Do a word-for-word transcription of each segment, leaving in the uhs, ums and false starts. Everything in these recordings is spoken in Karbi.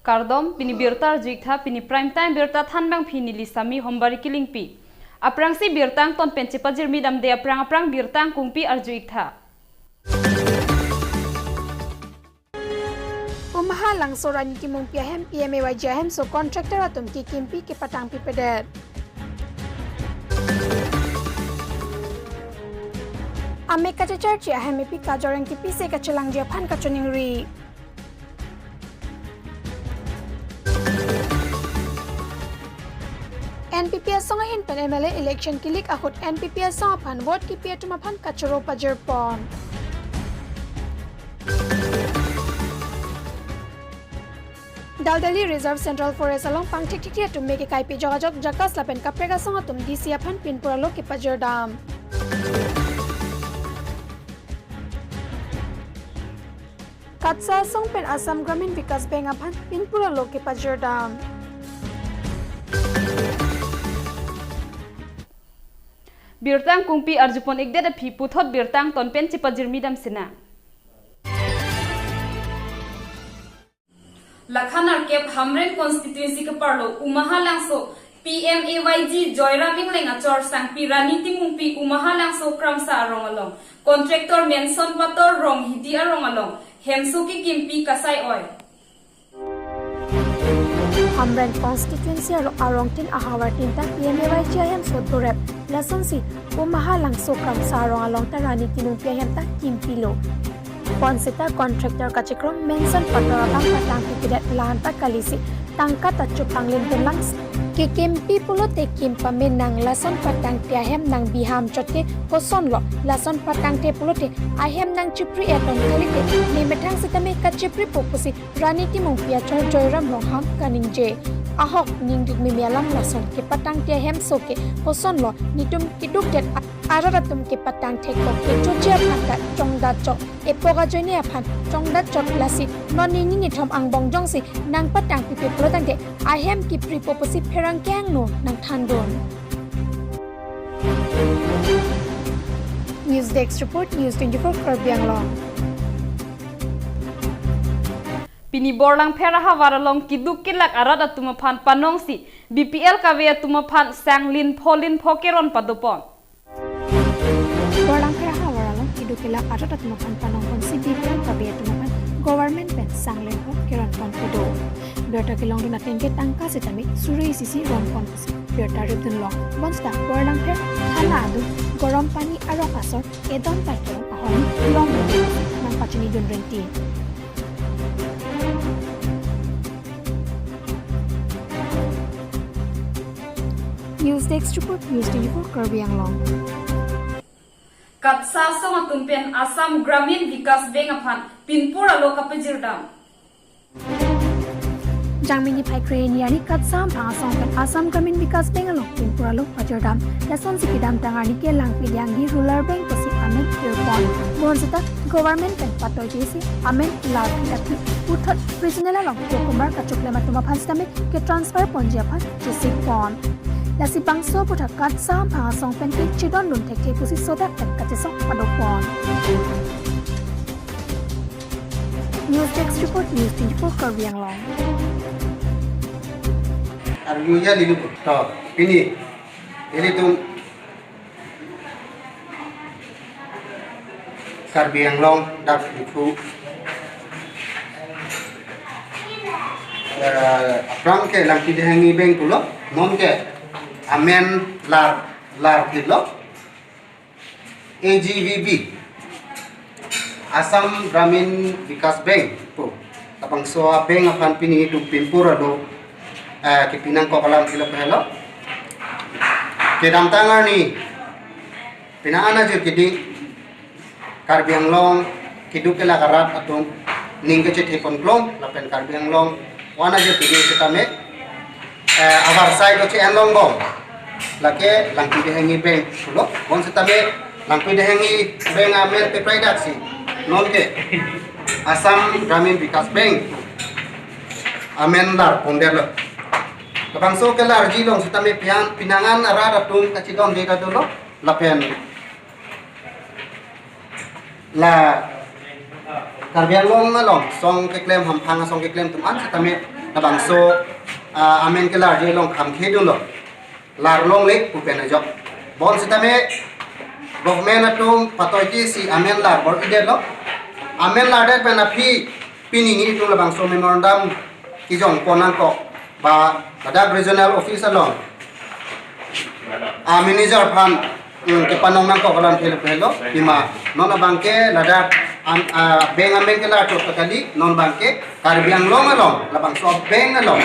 Kardom, pini birta arju-iktha, pini prime time birta thanbangpi neli Sami Hombari Killingpi. Aphrangsi birta angton pen chepajirmi damde aphrang aphrang birta angkungpi arju-iktha. Umha Langso Rani Timungpi ahem P M A Y G ahemso contractor atum kekimpi kepatangpipedet. Amek kachecharche ahem epi kajor engtipi se kachelangji aphan kachoningri. N P P asong ahin pen M L A election kilik ahut N P P asong aphan vote kipi atum aphan kachoro pajirpon. Daldali Reserve Central Forest along pangthikthik atum me kekaipi jokajok JACAS lapen kaprek asong atum D C aphan pinpur alo kepajirdam. KATSA asong pen Assam Gramin Vikas Bank aphan pinpur alo kepajirdam. Birta angkungpi arjupon-ikdet aphi puthot birta angton pen chepajirmi dam sinang. Lakha nerkep Hamren constituency keparlo Umha Langso P M A Y G Joyram Engleng achor sangpi Rani Timungpi Umha Langso Kramsa arong along contractor Menson Pator Ronghidi arong along hemso kekimpi kasai oi. Hamren constituency aro arongtin ahavar tinta P M A Y G ahemso dorep, lasonsi Umha Langso Kramsa arong along ta Rani Timungpi ahem ta kimpilo. Bonseta contractor kachekrong Menson Pator abang patangpipedet, la-an ta kalisi tangka ta chupanglinpon lang. Kekimpi pulote kim pamenang, lason patangte ahem nang biham chotke kosonlo, lason patangte pulote ahem nang chipri eton kalite, ne methang sitame kachipripo pusi Rani Timungpi achor Joyram Ronghang kaningje. Ahok ningduk mimi alam lason kepatangte ahemso ke kosonlo, netum kedukdet arat atum kepatang thekkok kechoji aphan ta chongdat chok, epok ajoine aphan chongdat chok, lasi non nini nithom angbong jongsi nangpatangpipe pulo tangte ahem kipripo pusi pherangke angno nangthandun. News Desk Report, News twenty-four Karbi Anglong. Pini Borlangpher ahavar along keduk kelak arat atum aphan panongsi B P L kave atum aphan sang linpho linpho keron padopon. Borlangpher ahavar along keduk kelak arat atum aphan panongponsi B P L kave atum aphan government pen sang linpho keronpon kedo. Birta kelongdun ateng ke tangka sitame suri isi isi ronpon pusi birta ripdunlong. Bonseta Borlangpher thana adung Gorom Pani arong asor edon ta kerong ahormu longdun pusi nangpachinidun rinti. News Desk Report, News twenty-four Karbi Anglong. KATSA asong atum pen Assam Gramin Vikas Bank aphan pinpur alo kapajirdam. Jangmi niphai kre-hini arni KATSA amphang asong pen Assam Gramin Vikas Bank along pinpur alo pajirdam. Lasonsi kedamtang arni ke Langpidehanghi Rural Bank pusi amen kirpon. Bonseta government pen patoijesi amen larphi aphi puthot regional along tokumar kachoklem atum aphan sitame ketransfer ponji aphan chesikpon. Lasi bangso aphuthak KATSA amphang asong pen ke chedondun thekthe pusi sodak pen kachesong padopon. News Desk Report, News twenty-four Karbi Anglong. Arjuya lilu to pini ilitum Karbi Anglong dak Diphu, eh, aphrang ke Langpidehanghi Bank pulo, non ke amen lar, larphilo, A G V B, Assam Gramin Vikas Bank pu. Labangso a-bank aphan pini itum pinpur alo, eh, kipinangkok alam ilo pehelo. Kedamtang arni pini an ajir kidi Karbi Anglong keduk kelak arat atum ning kachethepon klong lapen Karbi Anglong wana ajir kidi sitame, eh, ahavar sai do che-en longbom. Lake Langpidehanghi Bank pulo. Bonsitame Langpidehanghi Bank amen pepraidaksi non ke Assam Gramin Vikas Bank amen larpondetlo. Labangso kelarjilong sitame pian pini an arat atum kachedonde ta dolo lapen la Karbi Anglong along song keklem, hamphang asong keklem atum an sitame Labangso, ah, amen kelarji along khangkhedunlo. Lar longle pu pen ajok. Bonsitame government atum patoi ke si amen lar bor-idetlo. Amen lardet pen aphi pini nelitum labangso memorandum kejongpon nangkok ba ladak regional office along, ah, manager aphan, hmm, kepanong nangkok alam helo helo. Pima non abangke ladak am-, ah, bank amen kelar chot kali, non abangke Karbi Anglong along labangso bank along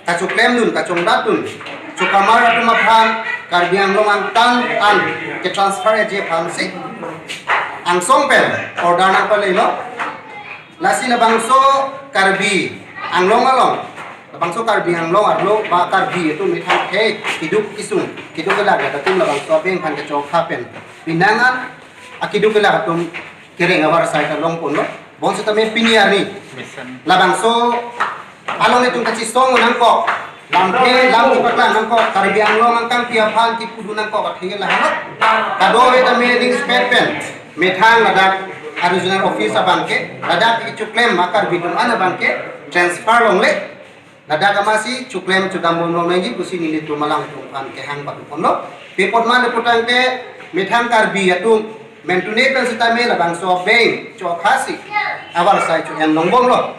kachoklemdun, kachongdatdun, chokamar atum aphan Karbi Anglong angtan an ketransfer-etji aphansi angsong pen order nangpalelo. Lasi labangso Karbi Anglong along, labangso Karbi Anglong arlo ba Karbi atum methang akhei keduk kesung, keduk kelak atum labangso bank aphan kechokha pen pinangan akeduk kelak atum kereng avarsai ta longponlo. Bonsitame pini arni labangso along itum kachisong nangkok, lamthe lam chepaklang nangkok, Karbi Anglong angkangpi aphan kipudun nangkok athe lahelo. Kadokave tame ningspet pen methang ladak a regional office abangke, ladak kechoklem a Karbi atum an abangke transfer longle. Ladak amatsi choklem chodambom longnangji pusi nelitum alangtum aphan kehang patuponlo. Pi apot ma le putangte methang Karbi atum mentune pen sitame labangso bank chokhasi avarsai cho-en longbomlo.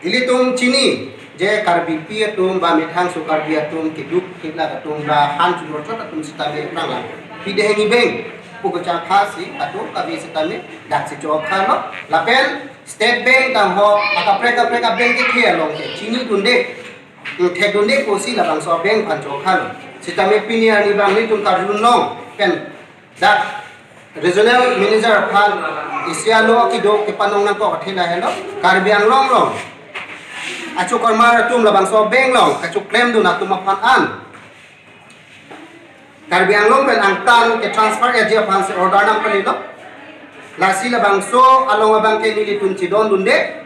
Ilitum chini je Karbipi atum ba methangso Karbi atum keduk kelak atum ba han chunor chot atum sitame pranglang pidehengji bank pu kechokhasi atum kave sitame daksi chokhalo. Lapen State Bank tangho akaprek kaprek a-bank kethe along ke chinidunde, mm, thekdunde pusi labangso bank aphan chokhalo. Sitame pini arni bang nelitum karjulong pen dak regional manager aphan isi alo kedo kepanong nangkok athe lahelo. Karbi Anglong along achokamar atum labangso bank along kachoklemdun atum aphan an Karbi Anglong pen angtan ketransfer-etji aphansi order nangpalelo. Lasi labangso along abangke nelitum chidondunde.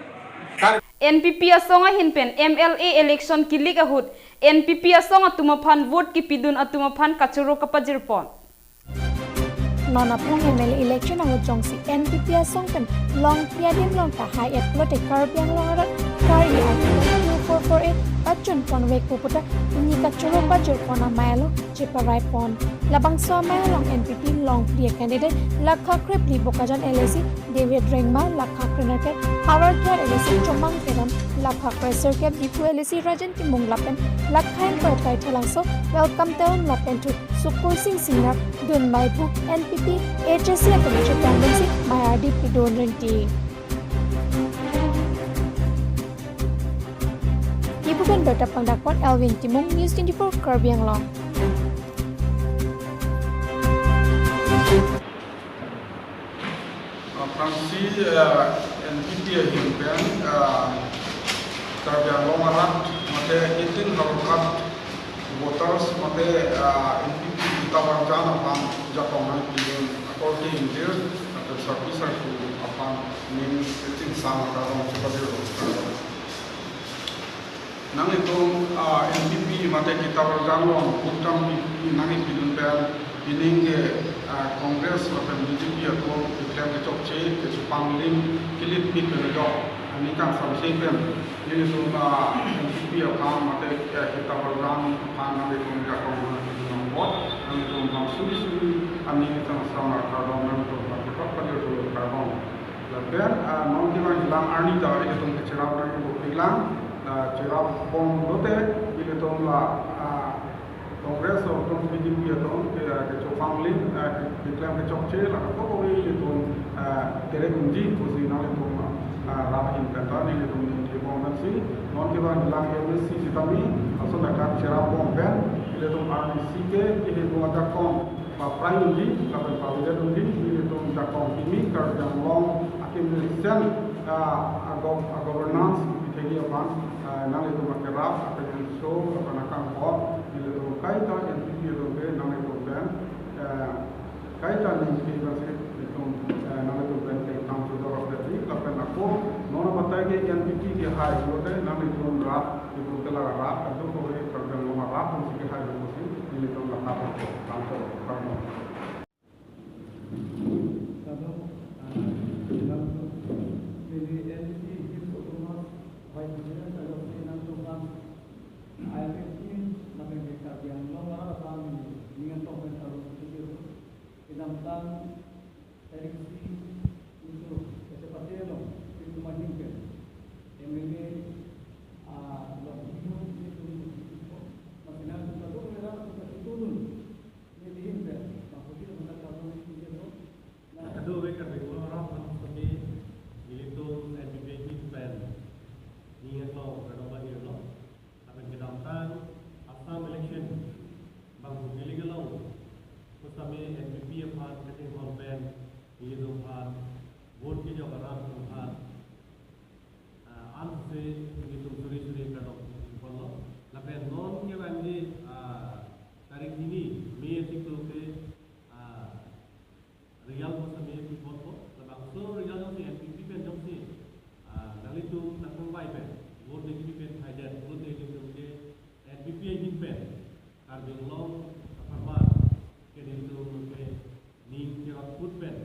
Kar- N P P asong ahin pen M L A election kelik ahut N P P asong atum aphan vote kepidun atum aphan kachoro kapajirpon. Non aphong M L A election ahut jongsi N P P asong pen longpi adim along tahai-et pulote Karbi Anglong arat kar-i Article two four four A pachunponvek pu puta pini kachoro pajirpon amei along cheparaipon. Labangso amei along N P P longpri a-candidate lakha krephli Bokajan L A C David Rengma, lakha krenerkep Howraghat L A C Chomang Teron, lakha kresirkep Diphu L A C Rajen Timung lapen lakha ingkoi Kaithalangso Welcome Teron lapen thu Sukursing Singnar dun mei pu N P P H A C atum chepangdunsi mei ardi pidun rinti. Kibuken berta pangdakpon Elvin Timung, News twenty-four Karbi Anglong. Aphrangsi, eh, N P P ahin pen, eh, Karbi Anglong arat mate eighteen Howraghat voters mate, eh, N P P kita barjan aphan jakong nangpidun akorte ingjir, mate sarpi sarpo aphan ning chingsam kardom chepajirlo. Nanglitum, ah, N P P mate kita barjan along vote nangpi, nangpidun pen pining ke, ah, Congress lapen B J P atum keklem kechokche kechepanglim kelipmit pen ajok ani kangsamse pen nelitum, ah, N P P aphan mate, eh, kita barjan aphan nanglitum jakong nangpidun apot nanglitum aphan suri suri ani kangsamar kardom nanglitum aphan kepakpajirlo kardom. Lapen, ah, non kevang jilang arni ta ilitum kecherap nangji keklang, ah, cherapbom lote ilitum la, ah, Congress atum B J P atum ke, ah, kechepanglim, ah, ke, keklem kechokche la kadokave ilitum, ah, terek unji pusi nanglitum, ah, rap ahin pen ta nelitum ningje bom pensi non kevang jilang M A C sitame ason ta cherapbom pen ilitum arnisi ke kehingno ajakong paprai unji, lapen pavidet unji, nelitum jakong kimi Karbi Anglong akimi sen, ah, a gov-, a governance kepithekji aphan, ah, nanglitum akerap, apen inso, lapen akangkot, nelitum kaita N P P atum ke nanglitum pen, eh, kaita ningke pensi nelitum, eh, nanglitum pen kengtang chudor apetji, lapen ako non abatai ke N P P kehai pulote nanglitum rat, itum ke la rat, kadokave Karbi Anglong arat pensi kehai pusi nelitum la kap tang chudor, kardom. Kardom, ah, kardom, neli N P P Hill Autonomous Vice Tang tarik isi itu kacamatan lo, itu majin ke M L A, ah, lo itu itu masih nanti satu merah itu turun. Ini dihin ke, maksudnya masa kamu itu dia lo. Nah, aduh, baik kan, baik, orang orang kami ilitum N P P pen, ni yang lo, kadang bagi lo. Lapen kedamtang Assam election bang hugili kelong, pusitame N P P aphan kachinghon pen, ilitum aphan vote kejok arat aphan, ah, ansi ilitum suri suri kadok pon lo. Lapen non kevangji, ah, tarik hini May achiklo ke, ah, result pusitame pi ponpo, labangso result jongsi N P P pen jongsi, ah, nanglitum nangkangvai pen, vote N P P pen thaidet, vote ilitum ke N P P ahin pen, Karbi Anglong apharman, ke nelitum ke ning kerot put pen,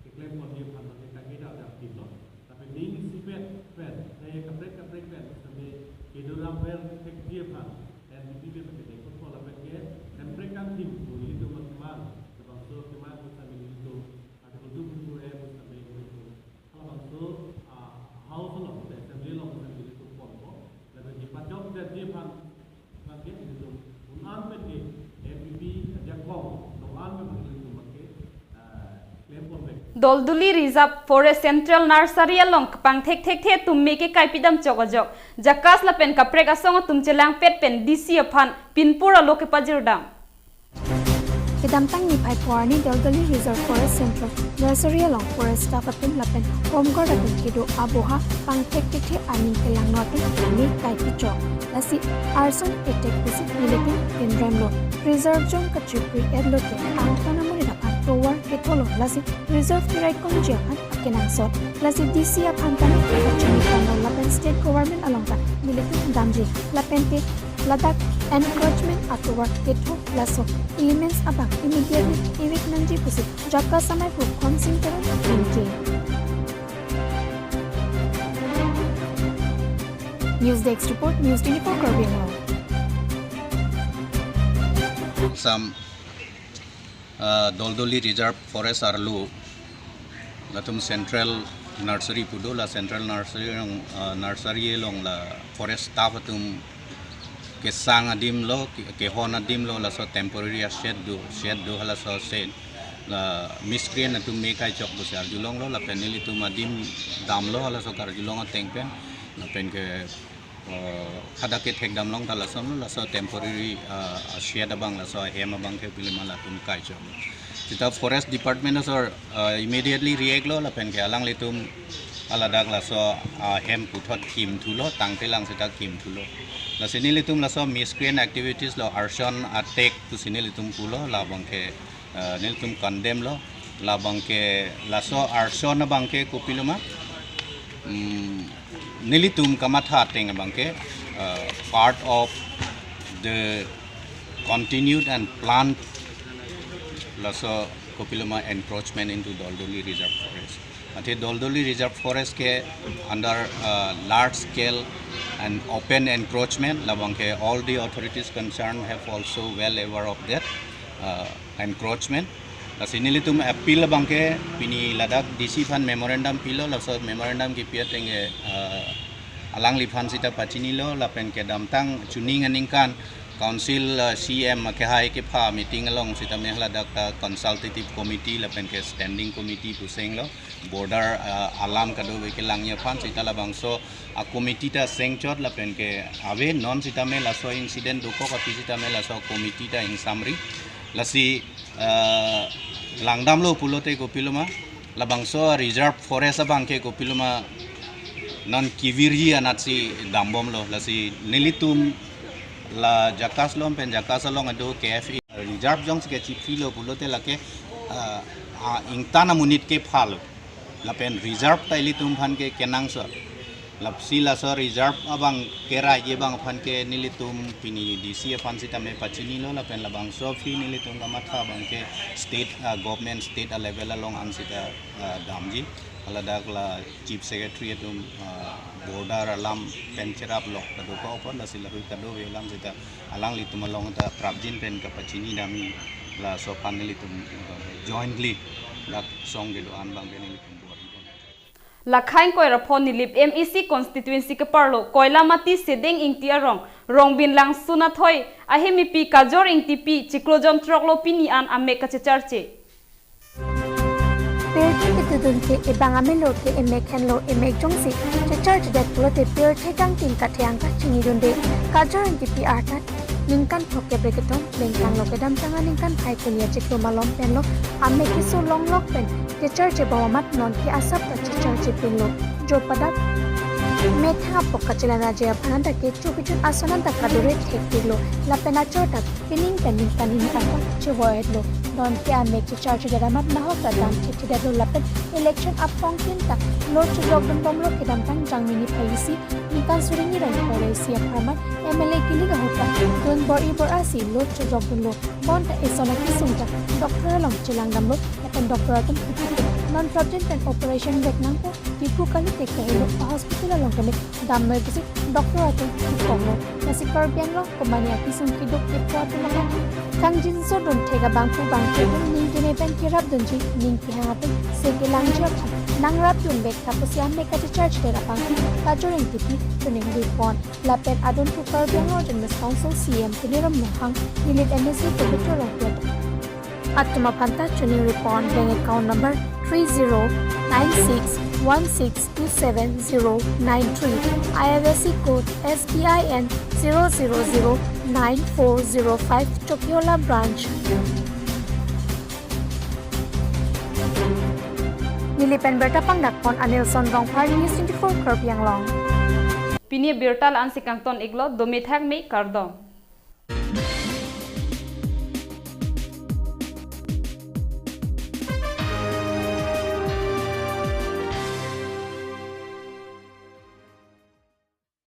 keklem ponji aphan ke kangkeda ajak tim lo. Lapen ning isipet pen, eh, kaprek kaprek pen, sampai kedo ram ber thekji aphan, N P P pen pakai dekot po lapen ke, temprek kan tim, bu ilitum maksimal, labangso keman, bu sampai ilitum, Article two point two A, bu sampai ilitum. Halabangso, ah, House along, Assembly along, bu sampai ilitum ponpo, lapen kepachok detji aphan, bangke ilitum, un-an pen ke, N P P ajakong, non-an pen ilitum bangke, ah, klem ponbek. Doldoli Reserve Forest Central Nursery along kepangthek thekthe atum me kekai pidam chok ajok, JACAS lapen kaprek asong atum chelangpet pen D C aphan pinpur alo kepajirdam. Kedamtang niphai pho arni Doldoli Reserve Forest Central Nursery along forest staff atum lapen home guard atum kedo aboha pangthek thekthe aning kelangno atum me kai pichok. Lasi arson ketek pusi nelitum pinrem lo. Reserve zone kachipri etlo ke angtan amonit aphan tovar ketholo, lasi reserve kerai kongji aphan akenangsot. Lasi D C aphan tame kachini tanglo lapen state government along ta nelitum damji. Lapen ke ladak encroachment atovar ketho laso elements abang immediately evict nangji pusi JACAS amei pu Khonsing Teron ningje. News Desk Report, News twenty-four Karbi Anglong. Assam, ah, Doldoli Reserve Forest arlo, latum Central Nursery pu do, la Central Nursery along, ah, Nursery along la forest staff atum kesang adim lo, ke-, kehon adim lo, laso temporary a shed do, shed do halaso shed, la miscreant atum me kai chok pusi arjulong lo, lapen nelitum adim dam lo, halaso karjulong ateng pen, lapen ke, eh, hadak kethek damlong ta lason lo, laso temporary, eh, shed abang, laso hem abang ke pilima latum kai chok. Seta Forest Department asor, eh, immediately react lo, lapen ke alanglitum aladak laso, eh, hem puthot kim thulo, tangtelang seta kim thulo. Lasi nelitum laso miscreant activities lo, arson attack pusi nelitum pulo, labang ke, eh, nelitum condemn lo, labang ke laso arson abang ke kopiloma, mm, nelitum kamatha ateng abang ke, uh, part of the continued and planned laso kopiloma encroachment into Doldoli Reserve Forest. Athe Doldoli Reserve Forest ke under, uh, large scale and open encroachment, labang ke all the authorities concerned have also well aware of that, uh, encroachment. Lasi nelitum appeal abang ke pini ladak D C aphan memorandum pilo, laso memorandum kipi ateng ke, ah, alangliphan seta pachinilo, lapen kedamtang chuning aningkan Council, ah, C M kehai kepha meeting along sitame ladak ta consultative committee lapen ke standing committee puseng lo, border, ah, alam kadokave kelangji aphan seta labangso a committee ta sengchot lapen ke ave, non sitame laso incident dokok aphi sitame laso committee ta ingsamri. Lasi, eh, langdamlo pulote kopiloma, labangso reserve forest abang ke kopiloma non kivirji anatsi dambomlo. Lasi nelitum la JACAS along pen JACAS along ado K F A reserve zone si kachipilo pulote lake, eh, a ingtan amonit kepha lo. Lapen reserve ta ilitum aphan ke kenangsot. Lasi laso reserve abang keraiji abang aphan ke nelitum pini D C aphan sitame pachinilo, lapen labangso aphi nelitum kamatha abang ke state, ah, government state a level along an seta, ah, damji. Ladak la Chief Secretary atum, ah, border alam pen cherap lo kadokave apot, lasi lahui kadokave alam seta alanglitum along ta prapjin pen kapachini damji. Laso aphan nelitum jointly dak song kedo-an abang ke nelitum bor-i pon. Lakhang Koirapho Nilip M A C constituency keparlo Koilamati Sedeng Ingti arong Rongbin Langsun athoi ahemipi Kajor Ingtipi chiklo jon throk lo pini an amek kachecharche. Pirthe kedodun ke ebang amelo ke emek henlo, emek jongsi checharchedet pulote pirthe kangting kathe angka chinidunde. Kajor Ingtipi arta ningkan throkkep kre kethom, lengtanglo kedamtang aningkan phai kuni achiklo malom penlo amek keso longlok pen checharche bom amat nonke asap ta checharche pinlo. Jo padap methang apok kachelang aje aphan ta kecho kejun ason ta kadure thekpiklo. Lapen achor ta pining pen ningkan hini aphan chevoietlo. Nonke amek checharchedet amat nahok ta dam chethedetlo lapen election apongtin ta load chojokdun bomlo kedamtang Jangmi niphai isi ningkan suri ni ra ingkoi ra isi apharman M L A kilik ahut ta dun bor-i bor-asi load chojokdunlo. Bonta eson akesung ta doctor along chelangdamlo lapen doctor atum puthot non problem pen operation vek nangpo, Diphu kalite kahelo a-hospital along keme damnoi pusi doctor atum pukonglo. Lasi Karbi Anglong komane akesung keduk kepu atum aphan kangjinso dun thek abang pu bang kedun ning keme pen kerapdunji ning kehang atum se kelangji aphan nangrapdun vek tha pusi amek kachecharchedet abang Kajor Ingtipi choningri pon. Lapen adun pu Karbi Anglong Autonomous Council C E M Tuliram Ronghang, Nilip M A C Pabitra Rongpilet atum aphan ta choningri pon. Bank account number three zero nine six one six two seven zero nine three, I F S C code S B I N zero zero zero nine four zero five, Chokihola branch. Neli pen birta pangdak pon Anilson Rongphar, News twenty-four Karbi Anglong. Pini birta la-an si kangton iklo, dome thakme, kardom.